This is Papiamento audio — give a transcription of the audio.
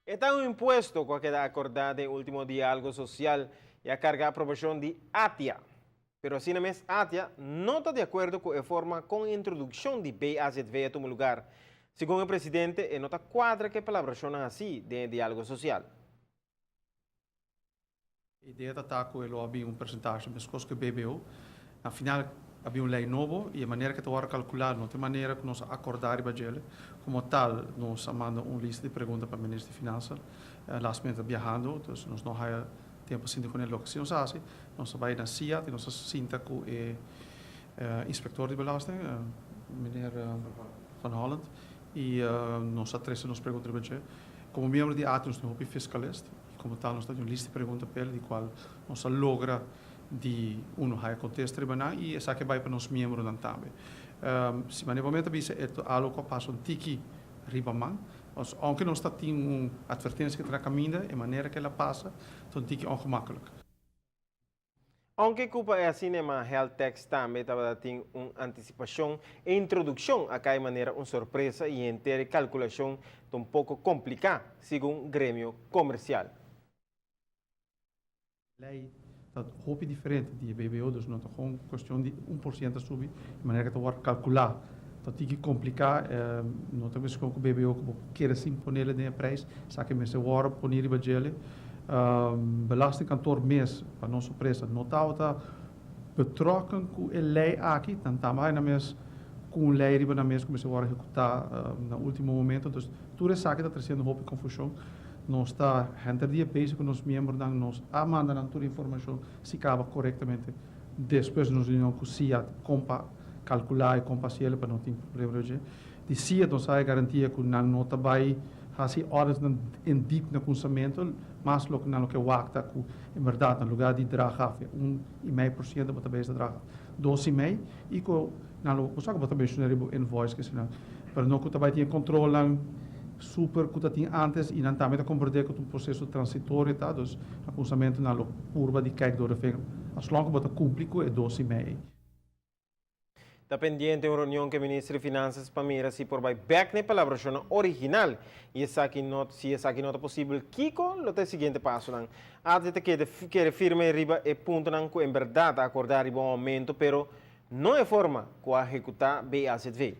E ta un impuesto ku a keda akordá den último diálogo sosial i a karga aprobashon di ATIA. Pero asina mes ATIA no ta di akuerdo ku e forma kon introdukshon di BAZV a tuma lugar. Segun e presidente e no ta kuadra ku e palabrashonnan hasí den e diálogo sosial. E idea ta ta ku e lo a bin un persentashe meskos ku e BBO. Na final a bin un lei nobo i e manera ku e ta wòrdu kalkulá no ta e manera ku nos a akordá riba djele. Komo tal nos a manda un lista di pregunta pa Minister di Finansa. Last minute ta biahando, dus nos no haya tempu pa sinta kuné. Loke si nos a hasi, nos a bai na SIAD i nos a sinta ku e inspektor di belasting, meneer Van Holland, i nos a trese nos pregunta riba dje. Komo miembro di ATI nos tin hopi fiskalist. I komo tal nos ta tin un lista di pregunta pa el di kual nos a logra di uno haya kontesta riba nan i esaki a bai pa nos miembronan tambe. Si manera bo mester bisa e ta algo ku a pasa un tiki riba man. Ounke nos ta tin un atvertensia ku ta na kaminda e manera ku el a pasa ta un tiki ongemakkelijk. Aunke ku pa e asina ma Health Tax tambe tabata tin un antisipashon, e introdukshon a kai manera un sorpresa i henter e kalkulashon ta un poko kompliká, segun gremio komersial. Lei ta hopi diferente di e BBO, dus no ta gewoon kuestion di 1% a subi, e manera ku ta wòrdu kalkulá ta tiki kompliká, no ta meskos ku BBO ku bo kere sin ponele den e preis, esaki mester wòrdu poni riba djele. Belastingkantoor mes, pa nos sorpresa, no tabata betrokken ku e lei aki, nan tambe haña nan mes ku un lei riba nan mes ku mester wòrdu ehekutá na último momento. Dus tur esaki ta tresiendo hopi konfushon. Nos ta henter dia bezig ku nos miembronan, nos a manda nan tur informashon si kaba korektamente. Despues nos reunion ku SIAD kon pa kalkulá i kon pa hasiel pa no tin problema riba dje. Di SIAD nos a garantia ku nan no ta bai hasi auditsnan en diep na kunsamentu, mas loke nan lo ke wak ta ku en bèrdat na lugá di draag af e 1,5% bo ta bezig ta draag af 2,5 i ku nan lo bo sa ku bo ta menshoná riba bo invoice kesinan, pero no ku ta bai tin e kontrolnan super ku ta tin antes i nan tambe ta komprendé ku ta un proseso transitorio ta, dus na kunsamentu nan lo purba di kijk door de vinger as long ku bo ta kumpli ku e 2,5 ei. Ta pendiente un reunion ku e Minister di Finansas pa mira si por bai bèk na e palabrashonnan original i esaki no si esaki no ta posibel kiko lo ta e siguiente pasonan. ATIA ta keda kere firme riba e puntonan ku en bèrdat a akordá riba un oumento pero no e forma ku a ehekutá BAZV.